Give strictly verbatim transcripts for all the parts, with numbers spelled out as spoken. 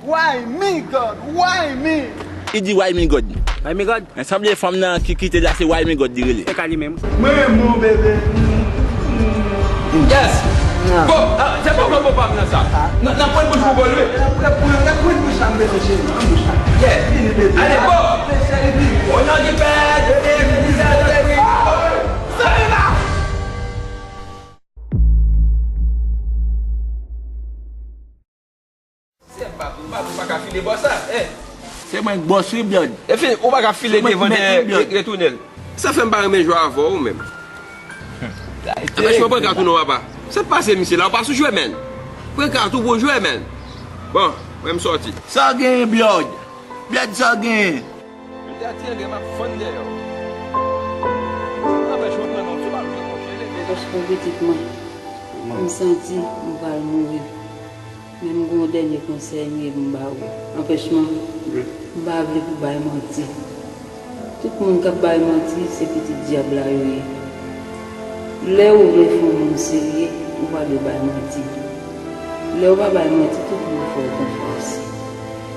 Why me, God? Why me? Li di why me, God. Why me, God? Men sanble fanm nan ki kite la se why me, God li rele. Se ka li menm. Mwen menm, mon bebe. Yes. Bon, ah, se bon, bon, bon, pa m nan sa. Nan, nan pwen bouch pou bon, wi. Nan pwen, nan pwen bouch la, m bezwen cheri, nan bouch la. Yeah. Vini, bebe. Ale, bon. Vini, cheri, vini. O non di Pè, de Fis, de Lespri Sen. Se pa, ou pa, ou pa ka file bò sa, eh. Se mwen k bòs wi, Blòd. Epi, ou pa ka file devan dèyè, retounen l. Sa fè m pa renmen jwe avè w menm. Anpèch mwen pran kat ou non, papa. Sa k pase misye la, ou pa sou jwe, menn. Pran kat ou pou jwe, menn. Bon, mwen m sòti. Sa w genyen, Blòd? Blòd, sa w genyen? M te atire gen m ap fann dèyè w. Anpèch mwen pran non, sou pa bezwen monchè, leve. Paske pitit mwen, m santi m pral mouri. Men m gen yon dènye konsèy m ye pou m ba ou. Anpèch mwen, m pa vle pou bay manti. Tout moun k ap bay manti, se pitit dyab la yo ye. Lè ou vle fè yon moun serye, ou pa dwe bay manti. Lè ou pa bay manti, tout moun fè w konfyans.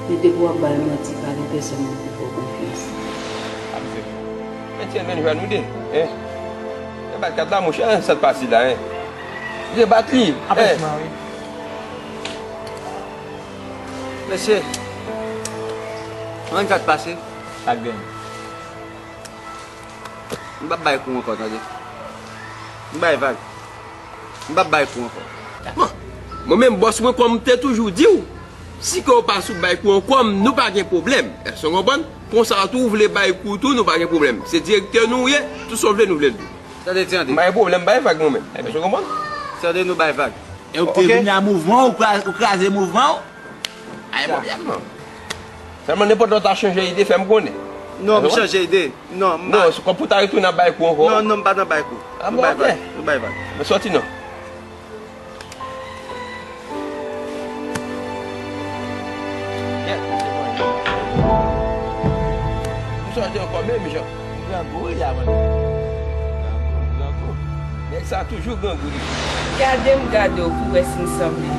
Men depi w ap bay manti, pa gen pèsonn ki fè w konfyans. Mesye, men jwenn nou de, en. Rebat kat la, monchè, sa t pase la, en. Rebat li, en. Mesye, ann sa t pase. Sa k gen? M p ap bay kou ankò, tande. M bay vag. M p ap bay kou ankò. Bon, mwen menm bòs mwen, kòm m te toujou di w, si ke w pa sou bay kou ankò, nou pa gen pwoblèm. Èske w konprann? Konsa tou, w vle bay kou tou, nou pa gen pwoblèm. Se direktè nou w ye, tout sa w vle, nou vle l tou. Tande, tande. M pa gen pwoblèm, bay vag mwen menm. Èske w konprann? Tande, nou bay vag. E w te vini a mouvman, ou kra-, ou kraze mouvman w? Pa gen pwoblèm, non. Sèlman nenpòt lè w ta chanje ide, fè m konnen. Non, m chanje ide. Non, m pa. Non, se kòm pou ta retounen ap bay kou ankò. Non, non, m pa nan bay kou. Ah bon, ok. Nou bay vag. Nou bay vag. Men sòti non. Yeah, se bon. M sòti ankò menm jan. Grangou wi la, mwen. Grangou, grangou. Nèg sa toujou grangou li. Gade m gade w pou w wè si n sanble.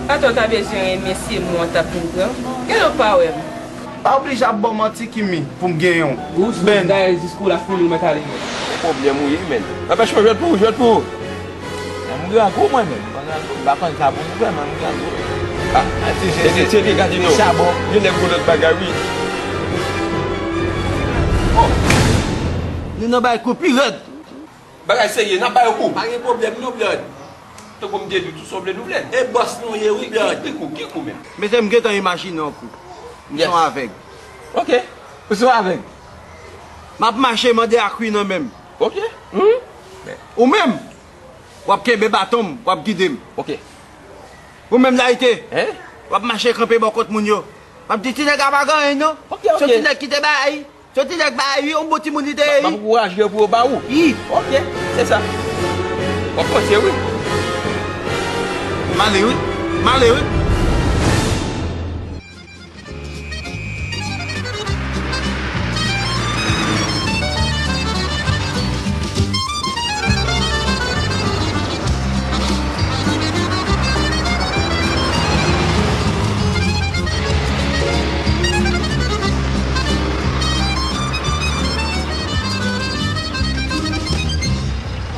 Patwon ta bezwen remesye mwen w t ap vin pran. Gade w pa wè m. Pa oblije ap ba w manti, Kimi, pou m genyen w. Gous, gous, dayè, jis kou la fini, ou mèt ale. Pwoblèm ou ye, menn. Anpèch mwen jwèt pou ou, jwèt pou ou. Mwen grangou mwen menm. Mwen grangou. M pa konn sa pou m fè, mwen grangou. Ah, se, se, se, se li, gade non. Chabon. Gen nèg gon lòt bagay, wi. Oh. Nou nan bay kou pi rèd. Bagay serye, n ap ba yo kou. Pa gen pwoblèm non, Blòd. Tankou m te di w, tout sa w vle nou vle. E bòs nou ye wi, Blòd. Ki kou, ki kou menm? Mesye, m gentan imajine yon kou. M se yon avèg. Ok. Ou se yon avèg? M ap mache mande akwi nan men m. Ok. Ou menm, w ap kenbe baton m, w ap gide m. Ok. Ou menm, Layite, w ap mache kanpe bò kot moun yo. M ap di, ti nèg la pa gen anyen non. Ok, ok. Se yon ti nèg ki te bay. Se yon ti nèg bay wi, yon bon timoun li te ye wi. M ap ankouraje yo pou yo ba ou. Wi. Ok, se sa. W ap panse wi. M ale wi. M ale wi.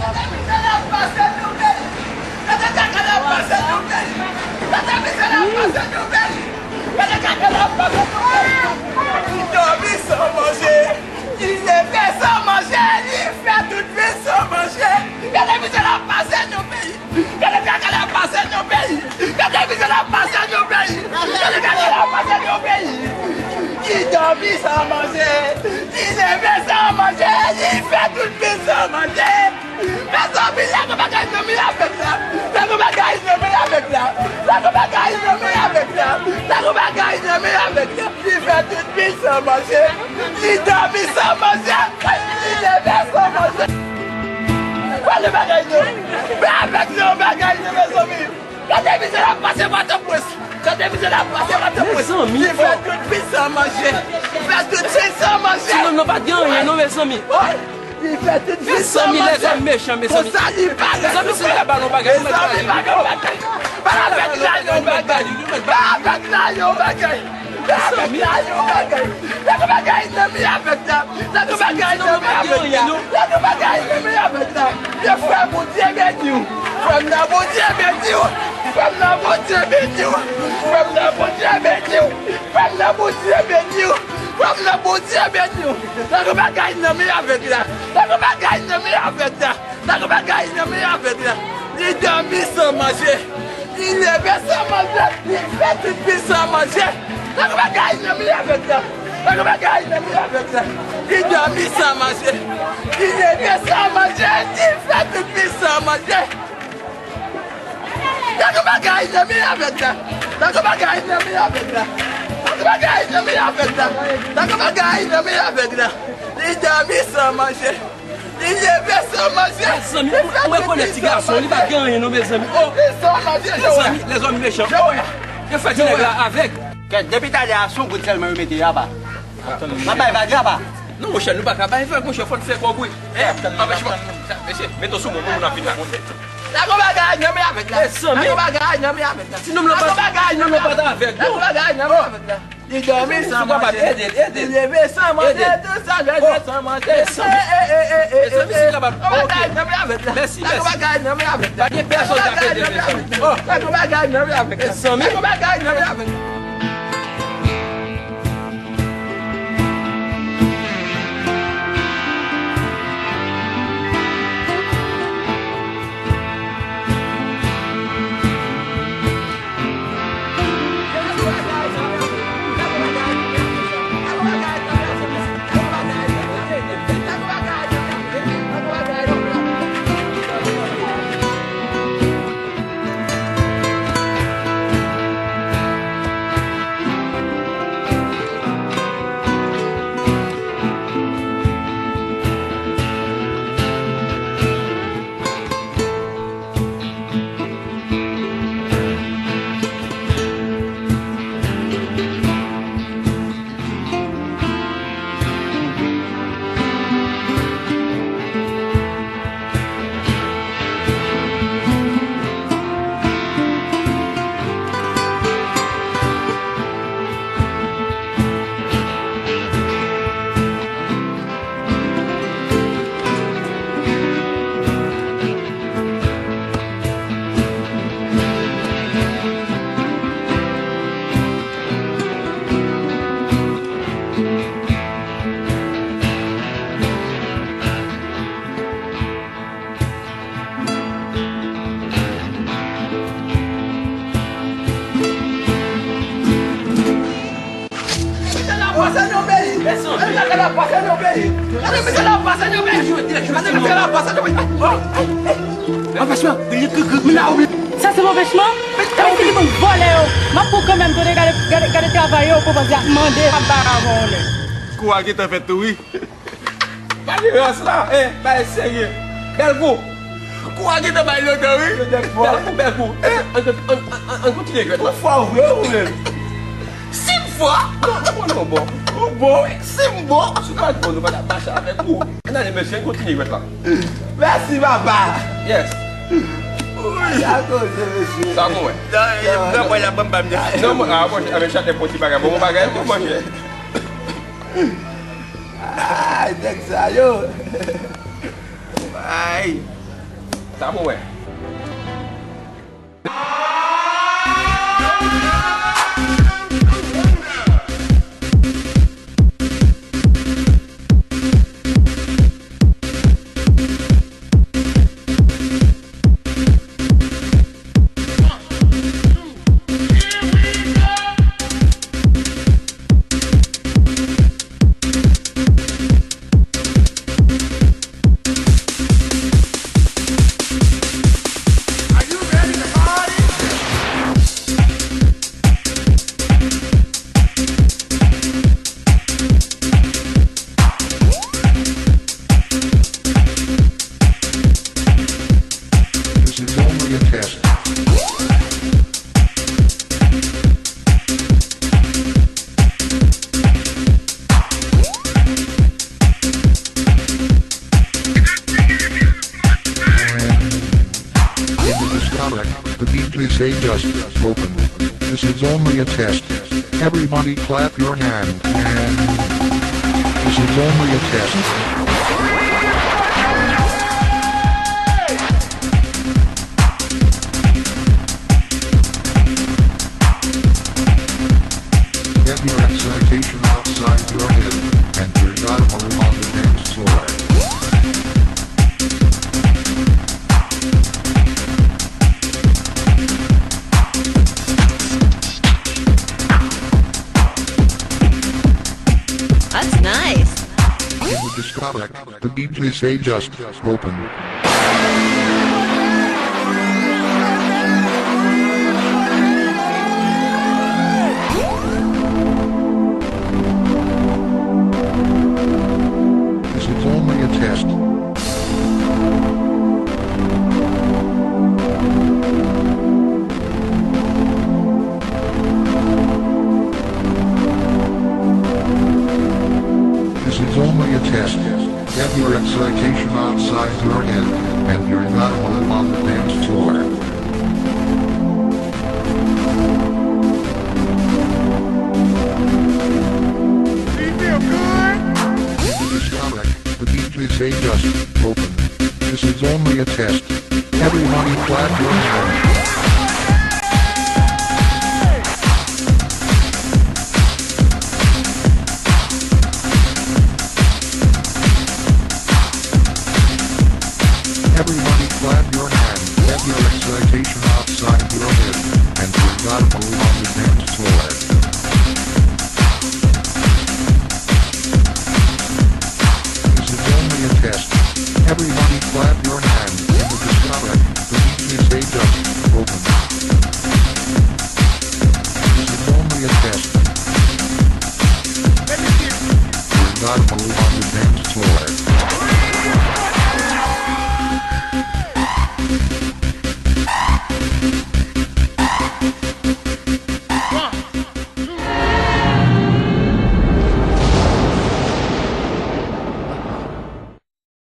Gade mizè n ap pase nan peyi! Gade kaka n ap pase nan peyi! Gade mizè n ap pase nan peyi! Gade kaka n ap pase nan peyi! Li dòmi san manje! Li leve san manje, li fè tout vi san manje. Gade mizè n ap pase nan peyi. Gade kaka n ap pase nan peyi. Gade mizè n ap pase nan peyi. Gade kaka n ap pase nan peyi. Li dòmi san manje. Li leve san manje. Li fè tout vi san manje. Mezanmi, lage bagay nan men avèg la. Lage bagay nan men avèg la. Lage bagay nan men avèg la. Lage bagay nan men avèg la. Li fè tout vi san manje. Li dòmi san manje. Li leve san manje. Gade bagay yo. Men avèg yo bagay yo, mezanmi. Gade mizè l ap pase Pòtoprens. Gade mizè l ap pase Pòtoprens. Mezanmi. Li fè tout vi san manje. Li fè tout vi san manje. Ti nonm nan pa t gen anyen non, mezanmi. Wi. Mezanmi, lèzòm mechan, mezanmi. Mezanmi, si nou ka ba nou bagay, nou mèt ba li. Pa avèk la, yon bagay. Pa avèk la, yon bagay. Pa avèk la, yon bagay. Nèg bagay nan men avèk la. Nèg bagay nan men avèk la. Nèg bagay nan men avèk la. Ye frè, Bondye beni w. Frè m nan, Bondye beni w. Frè m nan, Bondye beni w. Frè m nan, Bondye beni w. Frè m nan, Bondye beni w. Frè m nan, Bondye beni w. Nèg bagay nan men avèk la. Nèg bagay nan men avèk la. Nèg bagay nan men avèk la. Li dòmi san manje. Li leve san manje. Li fè tout vi san manje. Nèg bagay nan men avèk la. Nèg bagay nan men avèk la. Li dòmi san manje. Li leve san manje. Li fè tout vi san manje. Nèg bagay nan men avèk la. Nèg bagay nan men avèk la. Nèg bagay nan men avèk la. Nèg bagay nan men avèk la. Li dòmi san manje. Li leve san manje. Mezanmi, ou rekonèt ti gason, li pa gen anyen non, mezanmi. Oh, mezanmi, lèzòm mechan. Oh, yo fè ti nèg la avèg. Kèt, depi talè a, se yon goud sèlman yo mete, apa. N ap bay vag, apa. Non, monchè, nou pa ka bay vag, monchè, fò n fè kòb, wi. Eh, anpèchman. Mesye, mete w sou mwen, moun ap vin la. Nèg bagay nan men avèk la. Mezanmi. Nèg bagay nan men avèk la. Ti nonm lan pa, ti nonm lan pa t avèg, non. Nèg bagay nan men avèk la. Li dòmi san manje. Ede l, ede l. Li leve san manje, desann san manje. Ede l. Mezanmi, si l kapab. Ok. Mèsi, mèsi. Pa gen pèsonn k ap ede l, mezanmi. Oh. Mezanmi. Anpèchman. Sa se anpèchman? Sa se li bann vòlè yo. M ap pran kanmenm, tande, gade, gade, gade travay yo, konprann se ap mande, ap bay avè yon nèg. Kou a gentan fèt tou, wi. Pa gen rans la, eh, bagay serye. Bèl kou. Kou a gentan bay lodè, wi. Lodè fò. Bèl kou, bèl kou. Eh, an, an, an, an, an kontinye jwèt la. Ou fò vre, ou menm. Si m fò? Non, non, non, bon. Ou bon, wi. Si m bon. Si w pa t bon, nou pa t ap mache avèk ou. Ann ale, mesye, an kontinye jwèt la. Mèsi, papa. Yes. Wi. Sa koze, mesye. Sa bon, wè. Non, non, mwen, la, ban m, ban m, non, mwen, ah, bon, avèk chak nèg pran ti bagay. Bon, bon bagay, tou, manje. Ay, nèg sa yo. Ay. Sa bon, wè. Say just open. This is only a test. Everybody clap your hand. And this is only a test. Get your excitation outside your head and your body on the dance floor. That's nice. In the discotheque, the D J say just open. This is only a test. This is only a test. Get your excitation outside your head and your body on the dance floor. Do you feel good? This is Comic. The D J say just open. This is only a test. Everybody clap your hands. Everybody clap your hands. Get your excitation outside your head and your body on the dance floor. This is only a test. Everybody clap your hands in the discotheque. The D J say just open. This is only a test. Let me see. We're not alone on the dance floor.